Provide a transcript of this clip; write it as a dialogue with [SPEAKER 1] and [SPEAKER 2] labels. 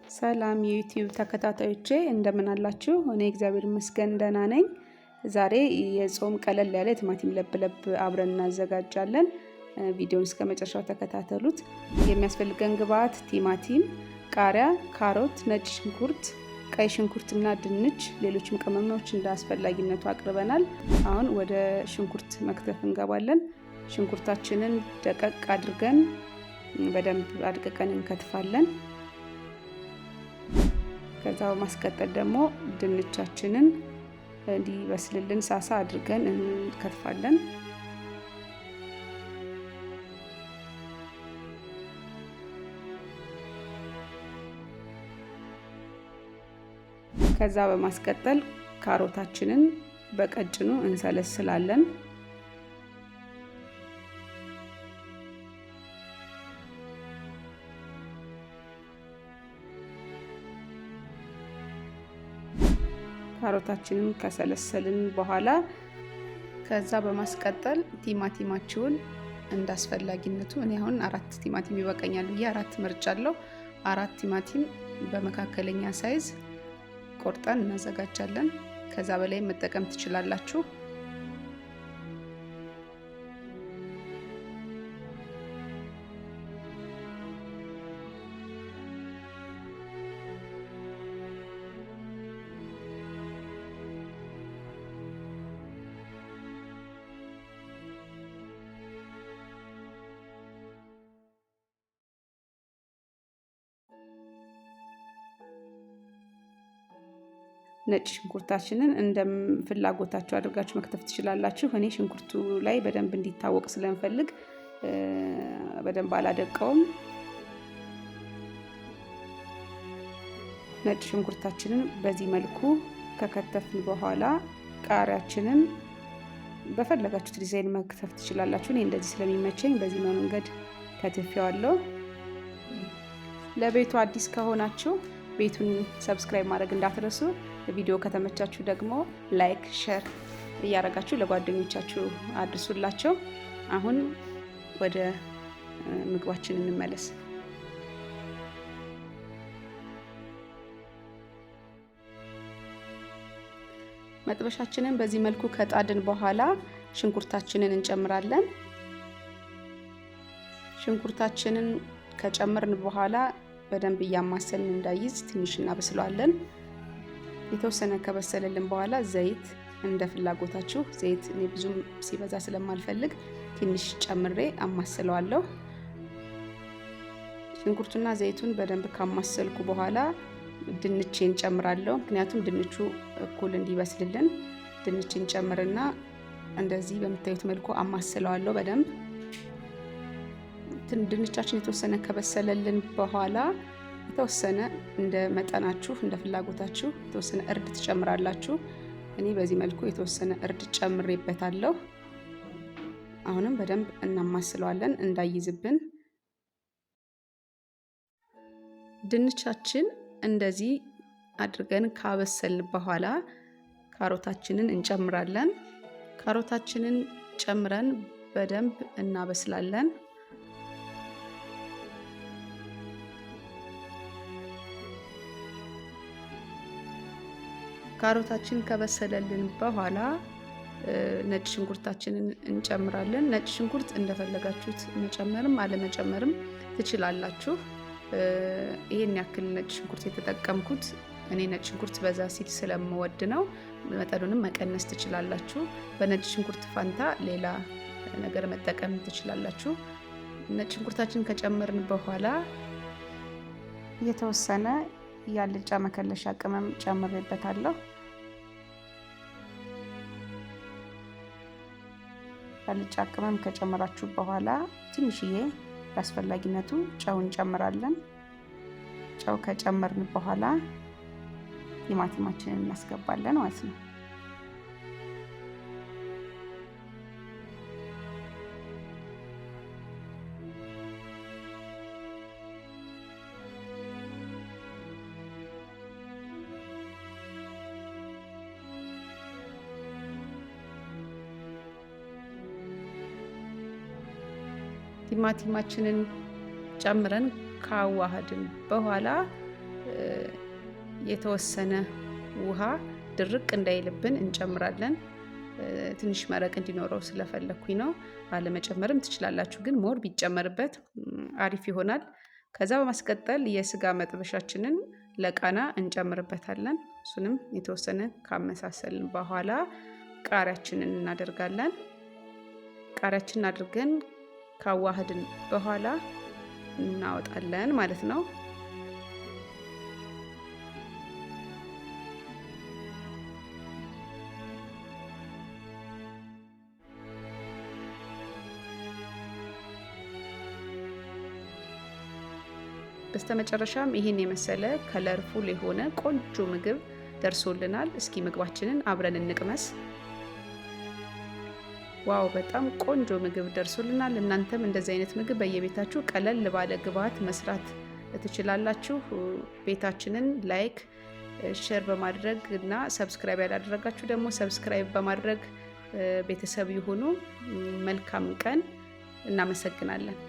[SPEAKER 1] ሰላም የዩቲዩብ ተከታታዮቼ እንደምን አላችሁ? እኔ እግዚአብሔር ይመስገን ደህና ነኝ። ዛሬ የጾም ቀለል ያለ ቲማቲም ለብለብ አብረን እናዘጋጃለን። ቪዲዮውን እስከ መጨረሻው ተከታተሉት። የሚያስፈልገን ግብአት ቲማቲም፣ ቃሪያ፣ ካሮት፣ ነጭ ሽንኩርት፣ ቀይ ሽንኩርትና ድንች፣ ሌሎችም ቅመሞች እንደ አስፈላጊነቱ አቅርበናል። አሁን ወደ ሽንኩርት መክተፍ እንገባለን። ሽንኩርታችንን ደቀቅ አድርገን በደንብ አድቅቀን እንከትፋለን። ከዛ በማስቀጠል ደግሞ ድንቻችንን እንዲበስልልን ሳሳ አድርገን እንከትፋለን። ከዛ በማስቀጠል ካሮታችንን በቀጭኑ እንሰለስላለን። ካሮታችንን ከሰለሰልን በኋላ ከዛ በማስቀጠል ቲማቲማችሁን እንዳስፈላጊነቱ እኔ አሁን 4 ቲማቲም ይበቃኛል ብዬ 4 መርጫለሁ። 4 ቲማቲም በመካከለኛ size ቆርጠን እናዘጋጃለን። ከዛ በላይ መጠቀም ትችላላችሁ። ነጭ ሽንኩርታችንን እንደ ፍላጎታችሁ አድርጋችሁ መክተፍ ትችላላችሁ። እኔ ሽንኩርቱ ላይ በደንብ እንዲታወቅ ስለምፈልግ በደንብ አላደቀውም። ነጭ ሽንኩርታችንን በዚህ መልኩ ከከተፍን በኋላ ቃሪያችንን በፈለጋችሁት ዲዛይን መክተፍ ትችላላችሁ። እኔ እንደዚህ ስለሚመቸኝ በዚህ መንገድ ከትፌዋለሁ። ለቤቱ አዲስ ከሆናችሁ ቤቱን subscribe ማድረግ እንዳትረሱ። ቪዲዮ ከተመቻችሁ ደግሞ like፣ share እያደረጋችሁ ለጓደኞቻችሁ አድርሱላቸው። አሁን ወደ ምግባችን እንመለስ። መጥበሻችንን በዚህ መልኩ ከጣድን በኋላ ሽንኩርታችንን እንጨምራለን። ሽንኩርታችንን ከጨመርን በኋላ በደንብ እያማሰልን እንዳይዝ ትንሽ እናበስለዋለን። የተወሰነ ከበሰለልን በኋላ ዘይት እንደ ፍላጎታችሁ፣ ዘይት እኔ ብዙም ሲበዛ ስለማልፈልግ ትንሽ ጨምሬ አማስለዋለሁ። ሽንኩርቱና ዘይቱን በደንብ ካማሰልኩ በኋላ ድንቼን ጨምራለሁ። ምክንያቱም ድንቹ እኩል እንዲበስልልን ድንቼን ጨምርና እንደዚህ በምታዩት መልኩ አማስለዋለሁ በደንብ። ድንቻችን የተወሰነ ከበሰለልን በኋላ የተወሰነ እንደ መጠናችሁ እንደ ፍላጎታችሁ የተወሰነ እርድ ትጨምራላችሁ። እኔ በዚህ መልኩ የተወሰነ እርድ ጨምሬበታለሁ። አሁንም በደንብ እናማስለዋለን እንዳይዝብን። ድንቻችን እንደዚህ አድርገን ካበሰልን በኋላ ካሮታችንን እንጨምራለን። ካሮታችንን ጨምረን በደንብ እናበስላለን። ካሮታችን ከበሰለልን በኋላ ነጭ ሽንኩርታችንን እንጨምራለን። ነጭ ሽንኩርት እንደፈለጋችሁት መጨመርም አለመጨመርም ትችላላችሁ። ይሄን ያክል ነጭ ሽንኩርት የተጠቀምኩት እኔ ነጭ ሽንኩርት በዛ ሲል ስለምወድ ነው። መጠኑንም መቀነስ ትችላላችሁ። በነጭ ሽንኩርት ፋንታ ሌላ ነገር መጠቀም ትችላላችሁ። ነጭ ሽንኩርታችንን ከጨመርን በኋላ የተወሰነ ያልጫ መከለሻ ቅመም ጨምሬበታለሁ። ያልጫ ቅመም ከጨመራችሁ በኋላ ትንሽዬ ለአስፈላጊነቱ ጨው እንጨምራለን። ጨው ከጨመርን በኋላ ቲማቲማችንን እናስገባለን ማለት ነው። ቲማቲማችንን ጨምረን ካዋሃድን በኋላ የተወሰነ ውሃ ድርቅ እንዳይልብን እንጨምራለን። ትንሽ መረቅ እንዲኖረው ስለፈለኩኝ ነው። ባለመጨመርም ትችላላችሁ፣ ግን more ቢጨመርበት አሪፍ ይሆናል። ከዛ በማስቀጠል የስጋ መጥበሻችንን ለቃና እንጨምርበታለን። እሱንም የተወሰነ ካመሳሰልን በኋላ ቃሪያችንን እናደርጋለን። ቃሪያችንን አድርገን ካዋህድን በኋላ እናወጣለን ማለት ነው። በስተመጨረሻም ይህን የመሰለ colorful የሆነ ቆንጆ ምግብ ደርሶልናል። እስኪ ምግባችንን አብረን እንቅመስ። Wow፣ በጣም ቆንጆ ምግብ ደርሶልናል። እናንተም እንደዚህ አይነት ምግብ በየቤታችሁ ቀለል ባለ ግብዓት መስራት ትችላላችሁ። ቤታችንን like፣ share በማድረግ እና subscribe ያላደረጋችሁ ደግሞ subscribe በማድረግ ቤተሰብ ይሁኑ። መልካም ቀን። እናመሰግናለን።